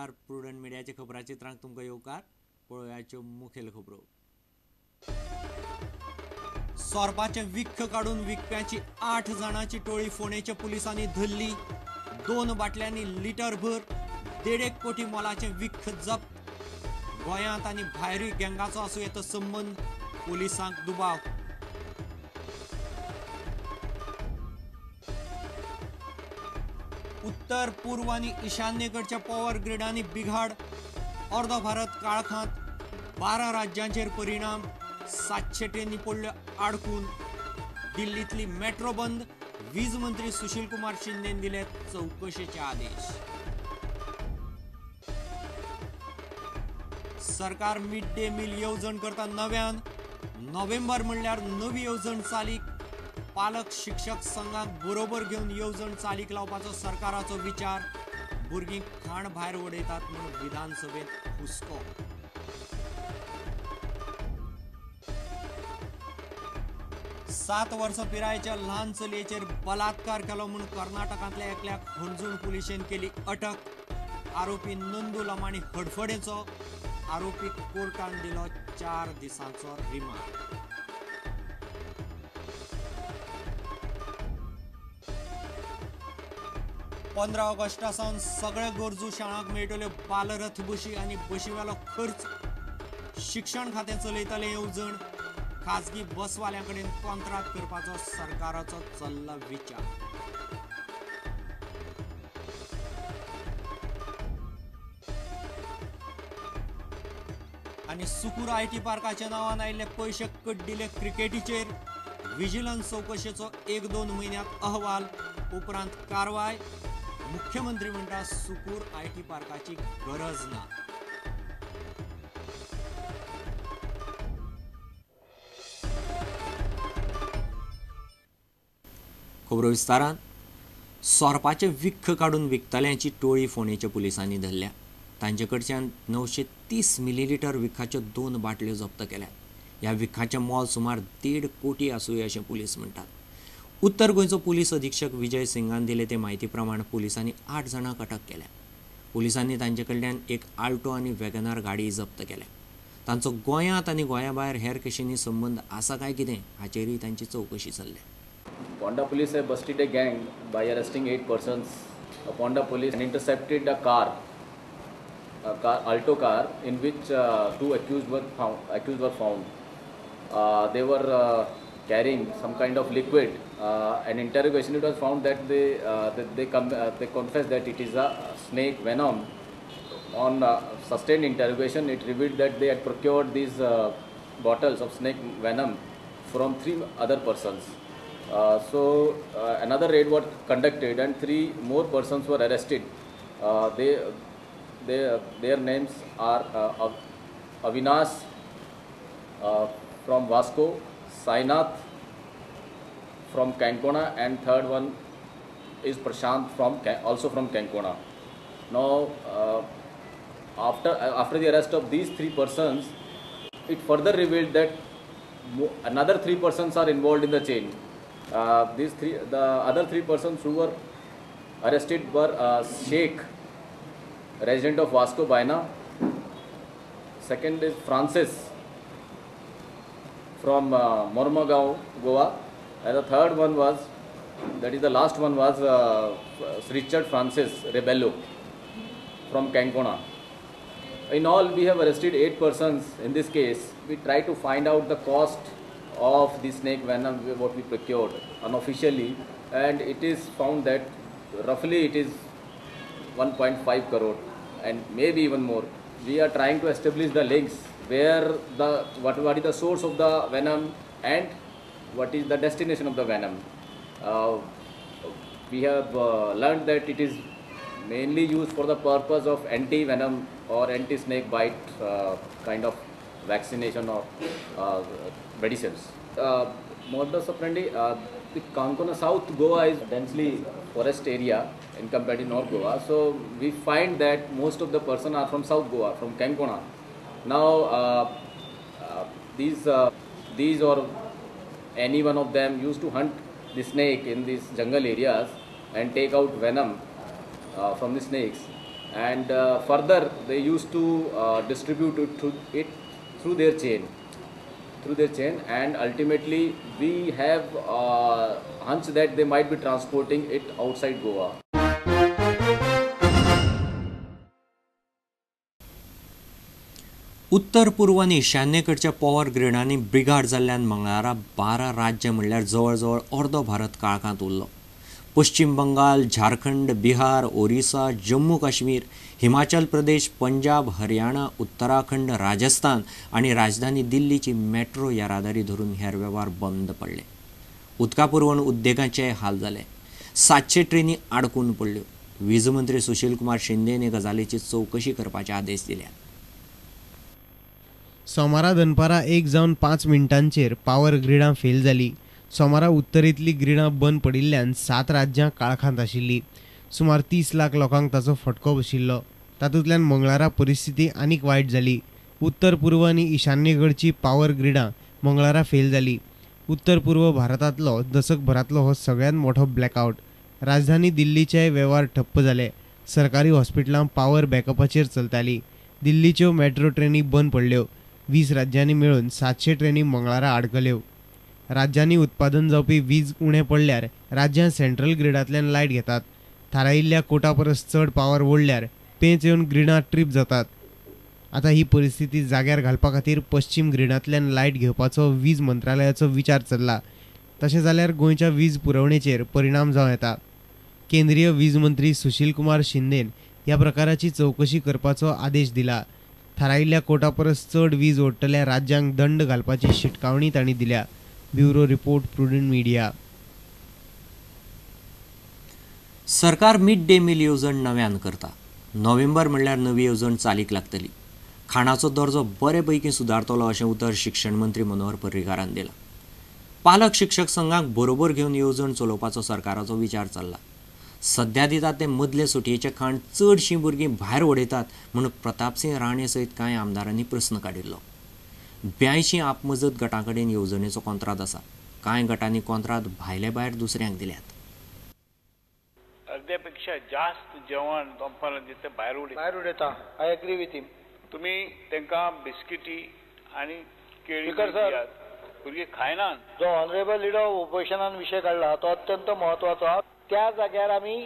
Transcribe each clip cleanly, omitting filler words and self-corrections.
नमस्कार, प्रुडंट मिडियाच्या खबराचित्रांक तुमकां येवकार. पळोवयाच्यो मुखेल खबरो. सोरपाचें विख काडून विकप्यांची 8 जाणांची टोळी फोंडेच्या पुलिसांनी धरली. 2 बाटल्यांनी लिटरभर 1.5 कोटी मोलाचें विख जप्त. गोंयांत आनी भायरूय गँगाचो आसूं येता संबंद, पुलिसांक दुबाव. उत्तर पूर्व आनी ईशान्येकडच्या पॉवर ग्रिडांनी बिघाड. अर्दो भारत काळखांत, 12 राज्यांचेर परिणाम. 700 ट्रेनी पडल्यो आडकून. दिल्लींतली मेट्रो बंद. वीज मंत्री सुशील कुमार शिंदेन दिले चवकशेचे आदेश. सरकार मिड डे मील येवजण करता नव्यान. नोव्हेंबर म्हणल्यार नवी येवजण चालीक. पालक शिक्षक संघाक बरोबर घेवन येवजण चालीक लावपाचो सरकाराचो विचार. भुरगीं खाण भायर उडयतात म्हूण विधानसभेंत हुस्को. सात वर्सां पिरायेच्या ल्हान चलयेचेर बलात्कार केलो म्हूण कर्नाटकांतल्या एकल्याक हणजूण पुलिशेन केली अटक. आरोपी नंदू लमाणी हडफडेचो. आरोपी कोर्टान दिलो 4 दिसांचो रिमांड. 15 ऑगस्टा सावन सगळे गरजू शाळांक मेळटल्यो बालरथ बशी आनी बशीवेलो खर्च. शिक्षण खातें चलयतलें येवजण. खाजगी बसवाल्यां कडेन कॉन्ट्राक्ट करपाचो सरकाराचो चल्ला विचार. आनी सुकूर IT पार्काच्या नांवान आयिल्ले पयशे कड्डिले क्रिकेटीचेर. विजिलन्स चवकशेचो 1-2 म्हयन्यांत अहवाल, उपरांत कारवाय. मुख्यमंत्री म्हणटा सुकूर IT पार्काची गरज ना. खबरो विस्तारान. सोरपाचें विख काडून विकतल्यांची टोळी फोंडेच्या पुलिसांनी धरल्या. तांचे कडच्यान 930 मिलीलिटर विखाच्यो 2 बाटल्यो जप्त केल्यात. ह्या विखाचें मोल सुमार 1.5 कोटी आसुये अशें पुलीस म्हणटात. उत्तर गोंयचो पुलीस अधीक्षक विजय सिंगान दिले ते म्हायती प्रमाण पुलिसांनी 8 जाणांक अटक केल्या. पुलिसांनी तांचे कडल्यान एक आल्टो आनी वेगनार गाडी जप्त केल्या. तांचो गोंयांत आनी गोंया भायर हेर केशींनी संबंद आसा काय कितें हाचेरूय तांची चवकशी चल्ल्या. Ponda police have busted a gang by arresting 8 persons. Ponda police intercepted a car, Alto car, in which 2 accused were found. They were carrying some kind of liquid. And interrogation, it was found that they confessed that it is a snake venom. On sustained interrogation, it revealed that they had procured these bottles of snake venom from 3 other persons. So another raid was conducted and 3 more persons were arrested. Their names are Avinash from Vasco, Sainath from Kankona, and third one is Prashant from also from Kankona. Now after the arrest of these 3 persons, it further revealed that another 3 persons are involved in the chain. The other 3 persons who were arrested were Sheikh, resident of Vasco Baina. Second is Francis from Mormugao, Goa, and the third one was, that is the last one was Richard Francis Rebello from Kankona. In all, we have arrested 8 persons in this case. We try to find out the cost of the snake venom what we procured unofficially, and it is found that roughly it is 1.5 crore and maybe even more. We are trying to establish the links where the what is the source of the venom and what is the destination of the venom. We have learned that it is mainly used for the purpose of anti-venom or anti-snake bite kind of vaccination or medicines. Modus operandi, the Kankona South Goa is densely forest area in compared to North Goa. So we find that most of the person are from South Goa, from Kankona. Now these or any one of them used to hunt the snake in these jungle areas and take out venom from the snakes. And further they used to distribute it through their chain, and ultimately we have hunch that they might be transporting it outside Goa. उत्तर पूर्व आनी ईशान्येकडच्या power ग्रिडांनी बिघाड जाल्ल्यान मंगळारा 12 राज्यां म्हणल्यार जवळ जवळ अर्दो भारत काळखांत उरलो. पश्चिम बंगाल, झारखंड, बिहार, ओरिसा, जम्मू काश्मीर, हिमाचल प्रदेश, पंजाब, हरियाणा, उत्तराखंड, राजस्थान आनी राजधानी दिल्लीची मेट्रो येरादारी धरून हेर वेव्हार बंद पडले. उदका पुरवण उद्देगांचेय हाल जाले. 700 ट्रेनी आडकून पडल्यो. वीज मंत्री सुशील कुमार शिंदेन हे गजालीची चवकशी करपाचे आदेश दिल्यात. सोमारा दनपारा 1:05 पावर ग्रिडां फेल जाली. सोमारा उत्तरेंतली ग्रिडां बंद पडिल्ल्यान 7 राज्यां काळखांत आशिल्ली. सुमार 30 लाख लोकांक ताचो फटको बशिल्लो. तातूंतल्यान मंगळारा परिस्थिती आनीक वायट जाली. उत्तर पूर्व आनी ईशान्येकडची पावर ग्रिडां मंगळारा फेल जाली. उत्तर पूर्व भारतांतलो दसकभरांतलो हो सगळ्यांत मोठो ब्लॅकआवट. राजधानी दिल्लीचेय वेव्हार ठप्प जाले. सरकारी हॉस्पिटलां पावर बॅकअपाचेर चलताली. दिल्लीच्यो मेट्रो ट्रेनी बंद पडल्यो. 20 राज्यांनी मेळून 700 ट्रेनी मंगळारा आडकल्यो. राज्यांनी उत्पादन जावपी वीज उणें पडल्यार राज्यां सेंट्रल ग्रिडांतल्यान लायट घेतात. थारायिल्ल्या कोटा परस चड पावर ओडल्यार पेंच येवन ग्रिडां ट्रीप जातात. आतां ही परिस्थिती जाग्यार घालपा खातीर पश्चिम ग्रिडांतल्यान लायट घेवपाचो वीज मंत्रालयाचो विचार चल्ला. तशें जाल्यार गोंयच्या वीज पुरवणेचेर परिणाम जावं येता. केंद्रीय वीज मंत्री सुशील कुमार शिंदेन ह्या प्रकाराची चवकशी करपाचो आदेश दिला. थारायिल्ल्या कोटा परस चड वीज ओडटल्या राज्यांक दंड घालपाची शिटकावणी तांणी दिल्या. Bureau report, Prudent media. सरकार मिड डे मील येवजण नव्यान करता. नोव्हेंबर म्हणल्यार नवी येवजण चालीक लागतली. खाणाचो दर्जो बरे पैकी सुदारतलो अशें उतर शिक्षण मंत्री मनोहर पर्रीकारान दिलां. पालक शिक्षक संघाक बरोबर घेवन येवजण चलोवपाचो सरकाराचो विचार चल्ला. सध्या दितात ते मदले सुटयेचें खाण चडशीं भुरगीं भायर उडयतात म्हूण प्रतापसिंह राणे सयत कांय आमदारांनी प्रस्न काडिल्लो. 82 आपमजत गटां कडेन येवजणेचो कोंत्राद आसा. कांय गटांनी कोंत्राद भायले भायर दुसऱ्यांक दिल्यात. अर्ध्यापेक्षा जास्त जेवण दनपारां दिता भायर उडयता. I agree with him. तुमी तांकां बिस्किटी आनी केळी दियात, भुरगीं खायनात. जो ऑनरेबल लिडर ऑफ ओपोजिशनान विशय काडला तो अत्यंत म्हत्वाचो. त्या जाग्यार आमी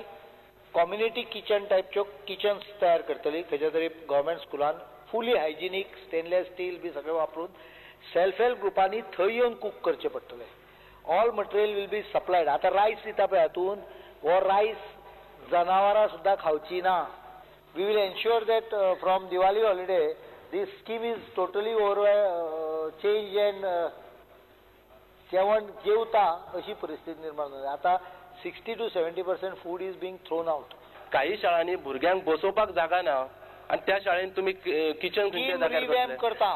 कम्युनिटी किचन टायपच्यो किचन्स तयार करतली खंयच्या तरी गव्हर्मेंट स्कुलान, फुली हायजिनीक, स्टेनलेस स्टील बी सगळें वापरून सेल्फ हेल्प ग्रुपांनी थंय येवन कूक करचें पडटलें. All material will be supplied. आतां रायस दिता पळय हातून, हो रायस जनावरां सुद्दां खावची ना. We will ensure that from Diwali holiday this scheme is totally over change and जेवण जेवता अशी परिस्थिती निर्माण जाली. आतां 60 to 70% food is being thrown out. काही शाळांनी भुरग्यांक बसोवपाक जागा ना आनी त्या शाळेन तुमी किचन रिवॅम्प करता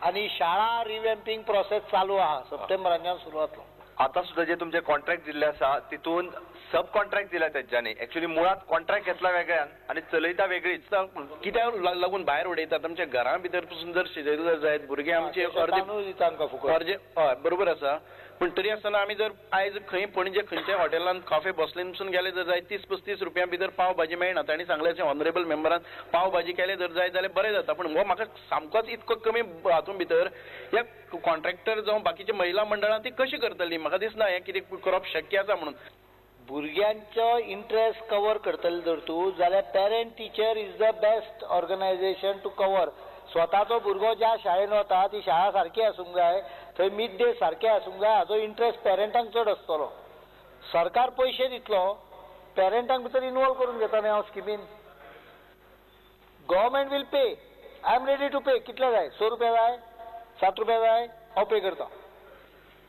आनी शाळा रिवॅम्पिंग प्रोसेस चालू आहा, सप्टेंबराच्यान सुरू जातलो. आतां सुद्दां जे तुमचे कॉन्ट्रॅक्ट दिल्ले आसा तितून सब कॉन्ट्रॅक्ट दिला तेंच्यांनी. एक्चुअली मुळांत कॉन्ट्रॅक्ट घेतला वेगळ्यान आनी चलयता वेगळीच. कित्याक लागून भायर उडयतात? आमच्या घरां भितर पसून जर शिजयले जायत भुरगे आमचे अर्दे, हय बरोबर आसा, पूण तरी आसतना आमी जर आयज खंय पणजे खंयच्या हॉटेलान कॉफे बसलेन पसून गेले जर जायत 30-35 रुपया भितर पाव भाजी मेळना. तांणी सांगलें ऑनरेबल मेंबरान पाव भाजी केले जर जायत जाल्यार बरें जाता, पूण हो म्हाका सामकोच इतको कमी हातूंत भितर ह्या कॉन्ट्रॅक्टर जावं बाकीच्या महिला मंडळां ती कशी करतली? म्हाका दिसना हें कितें करप शक्य आसा म्हणून. भुरग्यांचो इंट्रस्ट कवर करतले जर तूं जाल्यार parent teacher is the best organisation to cover. स्वताचो भुरगो ज्या शाळेन वता ती शाळा सारकी आसूंक जाय, थंय मिड डे सारकें आसूंक जाय, हाचो इंट्रस्ट पेरंटांक चड आसतलो. सरकार पयशे दितलो, पेरंटांक भितर इनवॉल्व करून घेता न्ही हांव स्किमीन. Government will pay, I am ready to pay. कितले जाय? 100 रुपया जाय, 7 रुपया जाय, हांव पे करता.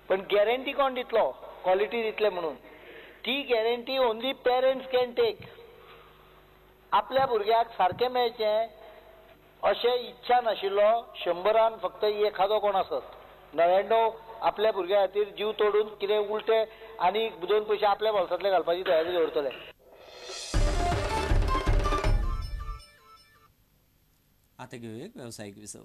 पण गॅरंटी कोण दितलो क्वॉलिटी दितले म्हणून? ती guarantee only parents can take. आपल्या भुरग्याक सारकें मेळचें अशें इच्छा नाशिल्लो 100 फक्त एखादो कोण आसत. 99 आपल्या भुरग्या खातीर जीव तोडून कितें उलटे आनी 2 पयशे आपल्या बोल्सांतले घालपाची तयारी दवरतले. आतां घेवया एक वेवसायीक विसव.